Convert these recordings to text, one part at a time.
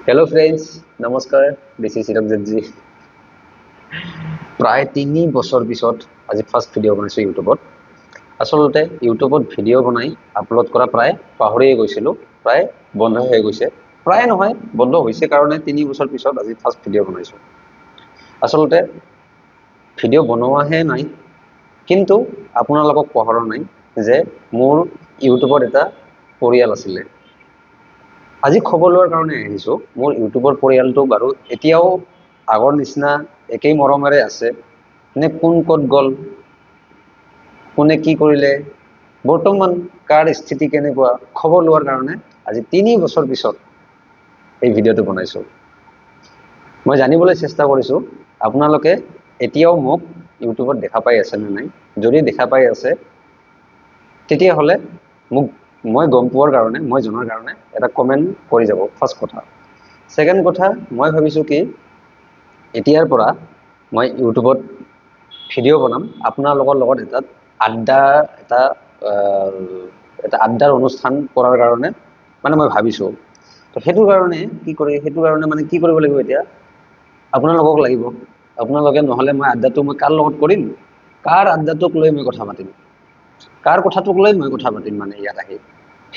Hello' friends, নমস্কাৰ। This is Hirak Jadji. প্ৰায় 3 বছৰ পিছত আজি ফাৰ্ষ্ট ভিডিঅ' বনাইছোঁ ইউটিউবত। আচলতে ইউটিউবত ভিডিঅ' বনাই আপলোড কৰা প্ৰায় পাহৰিয়ে গৈছিলোঁ। প্ৰায় বন্ধ হৈ গৈছে, প্ৰায় নহয়, বন্ধ হৈছে কাৰণে 3 বছৰ পিছত আজি ফাৰ্ষ্ট ভিডিঅ' বনাইছোঁ। আচলতে ভিডিঅ' বনোৱাহে নাই, কিন্তু আপোনালোকক পাহৰা নাই যে মোৰ ইউটিউবত এটা পৰিয়াল আছিলে। আজি খবৰ লোৱাৰ কাৰণে আহিছোঁ, মোৰ ইউটিউবৰ পৰিয়ালটো বাৰু এতিয়াও আগৰ নিচিনা একেই মৰমেৰে আছে নে, কোন ক'ত গ'ল, কোনে কি কৰিলে, বৰ্তমান কাৰ স্থিতি কেনেকুৱা, খবৰ লোৱাৰ কাৰণে আজি 3 বছৰ পিছত এই ভিডিঅ'টো বনাইছোঁ। মই জানিবলৈ চেষ্টা কৰিছোঁ, আপোনালোকে এতিয়াও মোক ইউটিউবত দেখা পাই আছে নে নাই। যদি দেখা পাই আছে, তেতিয়াহ'লে মোক মই গম পোৱাৰ কাৰণে, মই জনাৰ কাৰণে এটা কমেণ্ট কৰি যাব, ফাৰ্ষ্ট কথা। ছেকেণ্ড কথা, মই ভাবিছোঁ কি এতিয়াৰ পৰা মই ইউটিউবত ভিডিঅ' বনাম, আপোনালোকৰ লগত এটা আড্ডাৰ অনুষ্ঠান কৰাৰ কাৰণে মানে মই ভাবিছোঁ। তো সেইটোৰ কাৰণে কি কৰি, সেইটো কাৰণে মানে কি কৰিব লাগিব এতিয়া? আপোনালোকক লাগিব। আপোনালোকে নহ'লে মই আড্ডাটো মই কাৰ লগত কৰিম? কাৰ আড্ডাটোক লৈ মই কথা পাতিম? কাৰ কথাটোক লৈ মই কথা পাতিম? মানে ইয়াত আহি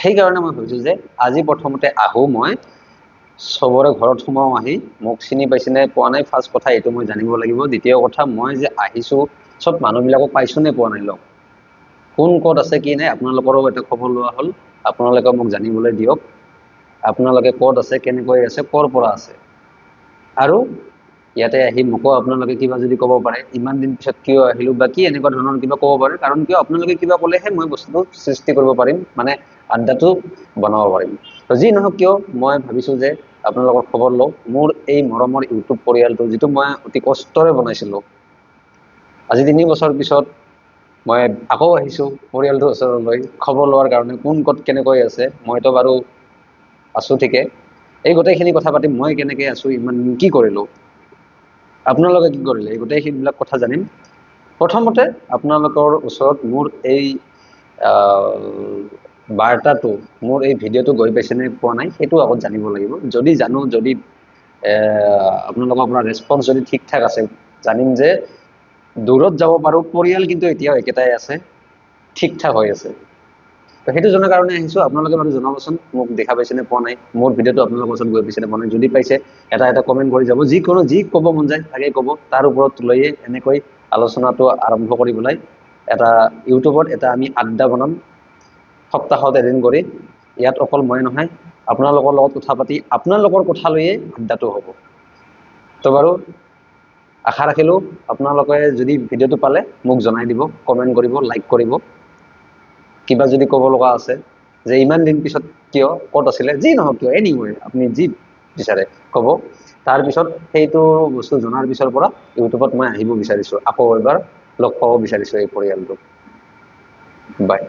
সেইকাৰণে মই ভাবিছোঁ যে আজি প্ৰথমতে আহোঁ, মই চবৰে ঘৰত সোমাওঁ আহি, মোক চিনি পাইছে নে পোৱা নাই, ফাৰ্ষ্ট কথা এইটো মই জানিব লাগিব। দ্বিতীয় কথা, মই যে আহিছোঁ, চব মানুহবিলাকক পাইছোঁ নে পোৱা নাই লগ, কোন ক'ত আছে কি নাই, আপোনালোকৰো এটা খবৰ লোৱা হ'ল। আপোনালোকে মোক জানিবলৈ দিয়ক, আপোনালোকে ক'ত আছে, কেনেকৈ আছে, ক'ৰ পৰা আছে। আৰু ইয়াতে আহি মোকো আপোনালোকে কিবা যদি ক'ব পাৰে, ইমান দিন পিছত কিয় আহিলোঁ বা কি এনেকুৱা ধৰণৰ কিবা ক'ব পাৰে। কাৰণ কিয়, আপোনালোকে কিবা ক'লেহে মই বস্তুটো সৃষ্টি কৰিব পাৰিম, মানে আড্ডাটো বনাব পাৰিম। তো যি নহওক কিয়, মই ভাবিছোঁ যে আপোনালোকৰ খবৰ লওঁ। মোৰ এই মৰমৰ ইউটিউব পৰিয়ালটো, যিটো মই অতি কষ্টৰে বনাইছিলোঁ, আজি 3 বছৰ পিছত মই আকৌ আহিছোঁ পৰিয়ালটোৰ ওচৰলৈ খবৰ লোৱাৰ কাৰণে, কোন ক'ত কেনেকৈ আছে। মইতো বাৰু আছোঁ ঠিকে। এই গোটেইখিনি কথা পাতিম, মই কেনেকৈ আছোঁ, ইমান দিন কি কৰিলোঁ, আপোনালোকে কি কৰিলে, এই গোটেইবিলাক কথা জানিম। প্ৰথমতে আপোনালোকৰ ওচৰত মোৰ এই বাৰ্তাটো, মোৰ এই ভিডিঅ'টো গৈ পাইছেনে পোৱা নাই, সেইটো আগত জানিব লাগিব। যদি জানো, যদি আপোনালোকৰ পৰা ৰেচপঞ্চ যদি ঠিক ঠাক আছে, জানিম যে দূৰত যাব পাৰোঁ, পৰিয়াল কিন্তু এতিয়াও একেটাই আছে, ঠিক ঠাক হৈ আছে। তো সেইটো জনাৰ কাৰণে আহিছোঁ। আপোনালোকে বাৰু জনাবচোন, মোক দেখা পাইছেনে পোৱা নাই, মোৰ ভিডিঅ'টো আপোনালোকৰ ওচৰত গৈ পাইছেনে পোৱা নাই। যদি পাইছে, এটা এটা কমেণ্ট কৰি যাব। যিকোনো যি ক'ব মন যায় তাকে ক'ব। তাৰ ওপৰত লৈয়ে এনেকৈ আলোচনাটো আৰম্ভ কৰি পেলাই এটা ইউটিউবত এটা আমি আড্ডা বনাম সপ্তাহত এদিন কৰি। ইয়াত অকল মই নহয়, আপোনালোকৰ লগত কথা পাতি আপোনালোকৰ কথা লৈয়ে আড্ডাটো হ'ব। তো বাৰু আশা ৰাখিলোঁ, আপোনালোকে যদি ভিডিঅ'টো পালে মোক জনাই দিব, কমেণ্ট কৰিব, লাইক কৰিব। কিবা যদি ক'ব লগা আছে যে ইমান দিন পিছত কিয়, ক'ত আছিলে, যি নহওক কিয়, এনিৱে আপুনি যি বিচাৰে ক'ব। তাৰপিছত সেইটো বস্তু জনাৰ পিছৰ পৰা ইউটিউবত মই আহিব বিচাৰিছোঁ, আকৌ এবাৰ লগ পাব বিচাৰিছোঁ এই পৰিয়ালটোক। বাই।